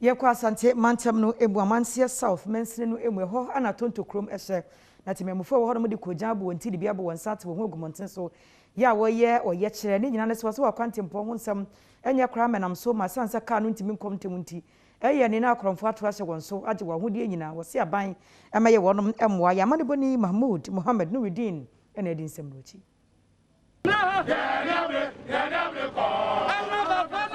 Yɛkɔ Asante mantam no mu, Amanseɛ South mansini no mu, ɛhɔ na Tonto kurom hyɛ. Na temanmufoɔ a ɛwɔ hɔnom de koogyan abɔ wɔn ti de bi abɔ wɔn nsa ate wɔn ho agu mmɔnten so yɛ a wɔreyɛ ɔyɛkyerɛ. Ne nyinaa ne sɛ wɔsɛ wɔ akwantempɔn ho nsɛm nyɛ koraa ma ɛnam so ma ɛsiane sɛ kaa no ntumi nkɔ ntɛm nti, ɛyɛ ne na akorɔmfoɔ ato ahyɛ wɔn so agye wɔn ahodeɛ nyinaa. Wɔse aban mmɛyɛ wɔnom mmoa. Yɛn amanebɔni Mahmood Mohammed Nurudeen na adi nsɛm no akyi.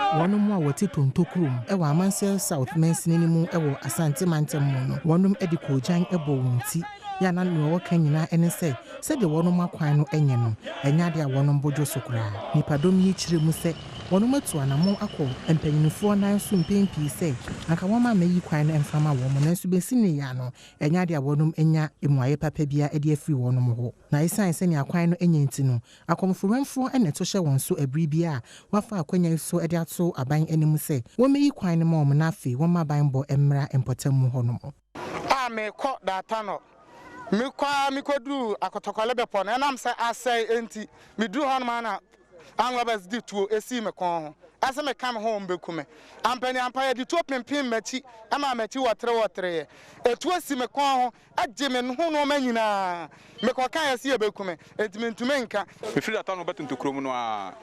Wɔnom a wɔte Tonto kurom wɔ Amansel South mansini no mu wɔ Asante mantam mu no, wɔnom de koogyan bɔɔ wɔn ti yɛ a na nea wɔka nyinaa ne sɛ sɛdeɛ wɔnom akwan no nyɛ no, ɛnyɛ adeɛ a wɔnom bo dwo so koraa. Nnipadɔm yi kyerɛ mu sɛ wɔnom atu anamɔn akɔ mpanyinifoɔ nan so mpɛn pii sɛ anka wɔmma mmɛyi kwan no mfa ma wɔn, nanso bɛsi nnɛ yi ara no, ɛnyɛ adeɛ a wɔnom anya mmuaeɛ papa biara de afiri wɔnom hɔ. Na esiane sɛnea kwan no nyɛ nti no, akɔmfo-wɛmfoɔ na ɛto hyɛ wɔn so bere biara a wɔafa akwannya yi so de ato aban anim sɛ wɔmmɛyi kwan no mma wɔn na afei wɔmma banbɔ mmra mpɔtam hɔnom. A merekɔ Datanɔ. Mekɔ ara mekɔduruu Akɔtɔkɔle bepɔ no, ɛnam sɛ asɛe nti, meduruu hɔnom ara na armed robbers de tuo sii me kɔn ho sɛ meka me ho a wɔbɛku me. Ampaniampa, yɛde tuo pempem m'akyi maa m'akyi wɔterewɔtereeɛ. Etuo si me kɔn ho gye me ho nnoɔma nyinaa. Mekɔkaeɛ sɛ yɛbɛku me, enti mentumi nka. Mefiri Datano bɛto ntokuro mu no ara,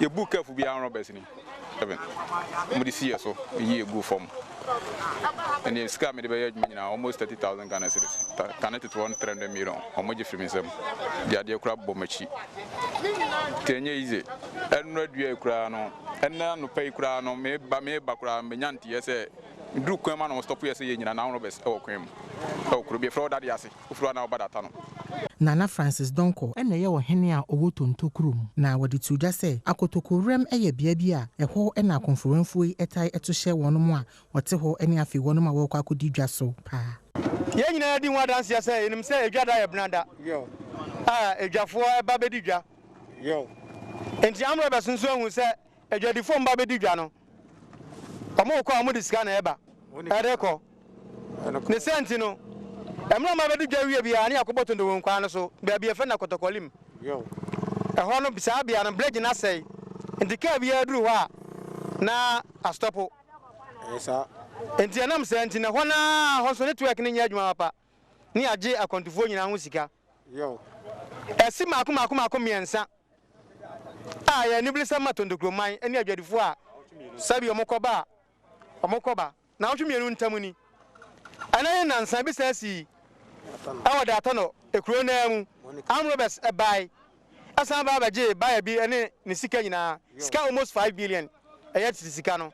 yɛbuu kaafu biara armed robbers ni seven, wɔde sii yɛ so, yii yɛ guu fam. Ɛnneɛ sika a mede bɛyɛ adwuma nyinaa, almost 30,000 Ghana cedis, kane tete hɔ no 300 million, wɔgye firi me nsam, de adeɛ koraa bɔ m'akyi. Nti ɛnyɛ easy. Ɛnnora dua yi koraa no, ɛnnɛ anɔpa yi koraa no, meba meba koraa menya nteɛ sɛ Meduru kwan mu a na wɔn stop yɛ sɛ yɛn nyina na robbers wɔ kwan mu wɔ kuro bi yɛfrɛ hɔ Dade ase wofiri hɔ a na woba Data no. Nana Francis Donkor na ɛyɛ ɔhene a ɔwɔ Tonto kurom, na wɔde too dwa sɛ Akotokowuram yɛ bea bi a ɛhɔ na akomfowɛmfoɔ yi tae to hyɛ wɔnom a wɔte hɔ ne afei wɔnom a wɔrekɔ akɔdi dwa so paa. Yɛn nyinaa di ho adanseɛ sɛ yɛnim sɛ edwa da yɛ benada a edwafoɔ ba bɛdi dwa. Enti armed robbers nso ahu sɛ Adwadifoɔ mma bɛdi dwa no, wɔrekɔ a wɔde sika na ɛba, ɛde kɔ. Ne saa nti no, mmerɛ a wɔabɛdi dwa wie biara ne yɛakɔbɔ Tondowo kwan no so, baabi a yɛfrɛ no Akɔtɔkɔlim. Ɛhɔ no, saa bea no, bridge no asɛe, nti kaa biara duru hɔ a, na astɔpo. Nti ɛnam saa nti no, ɛhɔ no ara, hɔ nso network no nyɛ adwuma papa, ne yɛagye akwantufoɔ nyinaa ho sika. Ɛsi mmaako mmaako mmaako mmiɛnsa a ɛyɛ aniberesɛm ma Tontokuroman ne adwadifoɔ a sɛbi wɔkɔba a wɔkɔba naawɔtwe mmienu ntam ni. Ɛnɛ ne nnansa bi san sii wɔ Daatɔnɔ kuro no ara mu. Armed robbers bae san ba bɛgyee buyer bi ne ne sika nyinaa, sika almost 5 billion ɛyɛ tete sika no.